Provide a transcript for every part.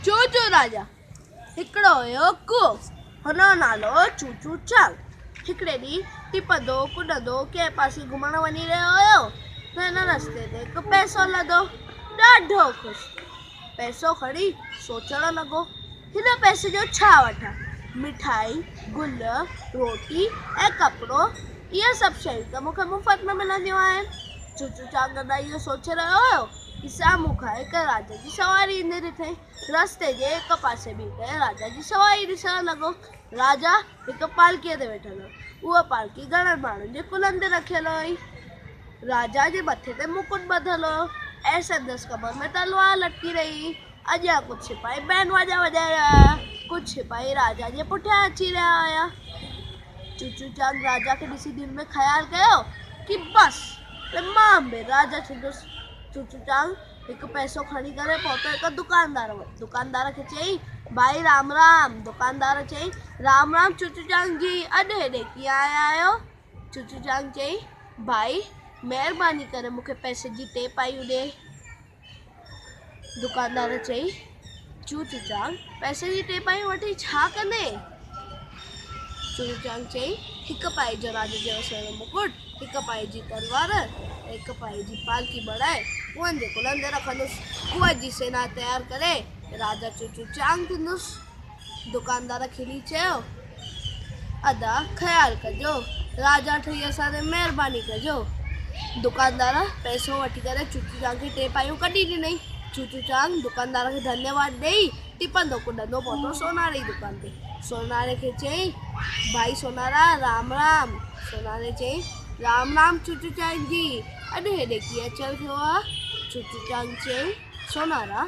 چوچو راجا، هڪڙو هيو ڪوئو، هن جو نالو هو چوچو چانگ. هڪڙي ڏينهن ٽپندو ڪڏندو ڪنهن پاسي گهمڻ وڃي رهيو هيو ته هن رستي تي هڪ پئسو لڌو. ڏاڍو خوش ٿيو. پئسو کڻي سوچڻ لڳو، هن پئسي جو ڇا وٺان؟ مٺائي، گل، روٽي ۽ ڪپڙو اهي سڀ شيون ته مون کي مفت ۾ ملنديون آهن. چوچو چانگ ادا اهو سوچي رهيو هيو ته سامهون کان هڪ راجا جي سواري ايندي ڏٺائين. رستي جي هڪ پاسي بيهي ڪري راجا جي سواري ڏسڻ لڳو. راجا هڪ پالڪيء تي ويٺل هو. اها پالڪي گهڻن ماڻهن جي ڪلهن تي رکيل هئي. راجا جي مٿي تي مڪٽ ٻڌل هو ۽ سندس ڪمر ۾ تلوار لٽڪي رهي هئي. اڳيان ڪجهه سپاهي بينڊ واڄا وڄائي رهيا هيا. ڪجهه سپاهي راجا جي پٺيان اچي رهيا هيا. چوچو چانگ راجا کي ڏسي دل ۾ خيال ڪيو ڪي بس ته مان به راجا ٿيندس. چوچو چانگ هڪ پئسو کڻي ڪري پهتو هڪ دڪاندار وٽ. دڪاندار کي چيائين، ڀائي رام رام. دڪاندار چيائين، رام رام چوچو چانگ جي، اڄ هيڏي ڪيئن آيا آهيو؟ چوچو چانگ چيائين، ڀائي مهرباني ڪري مون کي پئسي جي ٽي پايون ڏي. دڪاندار چيائين، چوچو چانگ پئسي جي ٽي پايون وٺي ڇا ڪندين؟ چوچو چانگ چيائين، هڪ پائي جو راجا جهڙو سهڻو مڪٽ، هڪ پائي جي تلوار ۽ هڪ پائي جي پالڪي بڻائي ڪوئن جي ڪلهن تي رکندس. ڪوئن جي سينا تيار ڪري راجا چوچو چانگ ٿيندس. دڪاندار کلي چيو، ادا خيال ڪجو، راجا ٺهي اسان تي مهرباني ڪجو. دڪاندار پئسو وٺي ڪري چوچو چانگ کي ٽي پايون ڪڍي ڏنائين. چوچو چانگ دڪاندار کي ڌنيواد ڏيئي ٽپندو ڪڏندو پهتو سوناري جي دڪان تي. سوناري کي چيائين، ڀائي سونارا رام رام. سوناري چيائين، رام رام چوچو چانگ جي، اڄ هيڏي ڪيئن اچڻ ٿيو آ؟ چوچو چانگ چيائين، سونارا،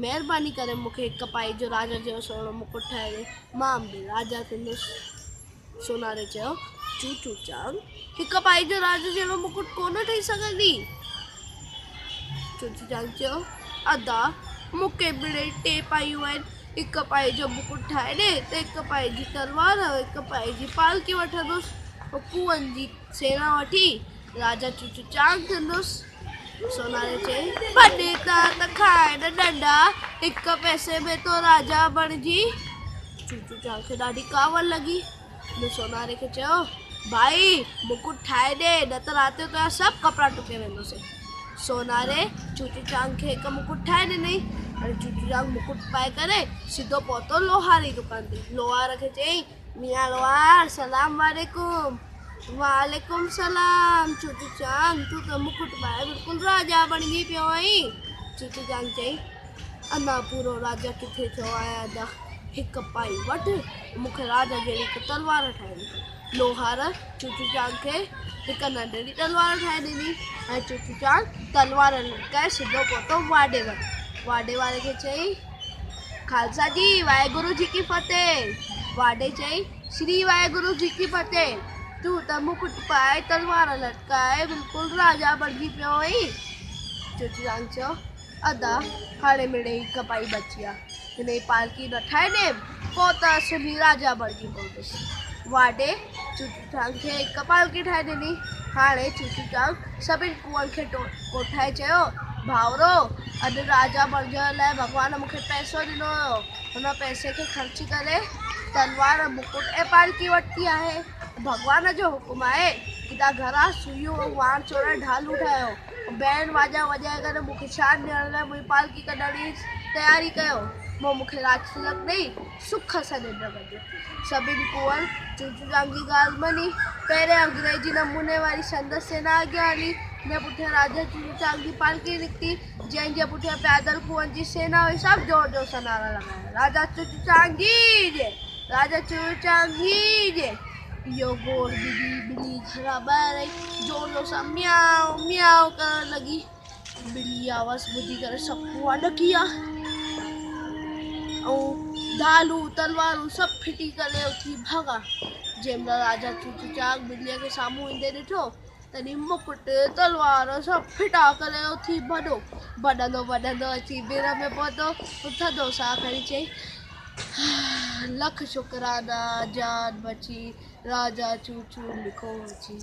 مهرباني ڪري مون کي هڪ پائي جو راجا جهڙو سهڻو مڪٽ ٺاهي ڏي، مان به راجا ٿيندس. سوناري چيو، چوچو چانگ، هڪ پائي جو راجا جهڙو مڪٽ ڪونه ٺهي سگهندي. چوچو چانگ چيو، ادا، مون کي مڙئي ٽي پايون آهن، هڪ پائي جو مڪٽ ٺاهي ڏي ته هڪ پائي جي تلوار ۽ هڪ پائي جي پالڪي وٺندس. پوء ڪوئن جي سينا وٺي راجا چوچو چانگ ٿيندس. سوناري چيائين، ڀڄ هتان ته کائين ڏنڊا، هڪ پئسي ۾ ٿو راجا بڻجي. چوچو چانگ کي ڏاڍي ڪاوڙ لڳي. هن سوناري کي چيو، ڀائي مڪٽ ٺاهي ڏي، نه ته رات جو تنهنجا سڀ ڪپڙا ٽڪي ويندوسين. سوناري چوچو چانگ کي هڪ مڪٽ ٺاهي ڏني. هاڻي چوچو چانگ مڪٽ پائي ڪري سڌو پهتو لوهار جي دڪان تي. لوهار کي چيائين، ميان لوهار سلام وعليڪم. وعليڪم سلام چوچو چانگ، تون ته مڪٽ پائي بلڪل راجا بڻجي پيو آهين. چوچو چانگ چيائين، اڃا پورو راجا ڪٿي ٿيو آهيان ادا، هڪ پائي وٺ، مون کي راجا جهڙي هڪ تلوار ٺاهي ڏي. لوهار چوچو چانگ کي هڪ ننڍڙي تلوار ٺاهي ڏني ۽ چوچو چانگ تلوار لٽڪائي سڌو پهتو واڍي وٽ. واڍي واري کي چيائين، خالصا جي واهگرو جي ڪي فتح. واڍي چيائين، شري واهگرو جي ڪي فتح. تون ته مڪٽ پائي تلوار لٽڪائي بلڪل راجا بڻجي پيو آهين. چوچو چانگ چيو، ادا هاڻي مڙئي هڪ پائي بچي آ. هن جي پالڪي نه ٺاهي ڏيم، پوء ته اصل ئي راجا بڻجي پوندس. واڍي چوچو چانگ کي هڪ پالڪي ٺاهي ڏني. هاڻي چوچو چانگ سڀني ڪوئن کي ڪوٺائي چيو، ڀائرو! اڄ راجا بڻجڻ لاء ڀڳوان مون کي پئسو ڏنو هيو. هن پئسي کي خرچ ڪري تلوار، مڪٽ ۽ پالڪي ورتي آهي. ڀڳوان جو حڪم آهي ڪي توهان گهران سوئيون ۽ واڻ چورائي ڍالون ٺاهيو. بينڊ واڄا وڄائي ڪري مون کي شان ڏيڻ لاء منهنجي پالڪي ڪڍڻ جي تياري ڪيو. پوء مون کي راڄ تلڪ ڏئي سک سان ننڊ ڪجو. سڀني ڪوئن چوچو چانگ جي ڳالهه مڃي. پهرين انگريزي نموني واري سندس سينا اڳيان هلي، جنهن پٺيان راجا چوچو چانگ جي پالڪي نڪتي، جنهن جي پٺيان پيادل ڪوئن جي سينا هئي. سڀ زور زور سان نعرا لڳايا، راجا چوچو چانگ جي جي! راجا چوچو چانگ جي جي! اهو گوڙ ٻڌي ٻلي گهران ٻاهر آئي، زور زور سان ميائو ميائو ڪرڻ لڳي. ٻلي آواز ٻڌي ڪري سڀ ڪوئا ڏڪي ويا ۽ ڍالون تلوارون سڀ ڦٽي ڪري اٿي ڀڳا. جنهن مهل راجا چوچو چانگ ٻليء کي سامهون ايندي ڏٺو، تڏهن مڪٽ، تلوار سڀ ڦٽا ڪري اٿي ڀڄو. ڀڄندو ڀڄندو اچي ڀر ۾ پهتو. ٿڌو ساهه کڻي چيائين، لک شڪرانا، جان بچي، راجا چوچو لکو اچي.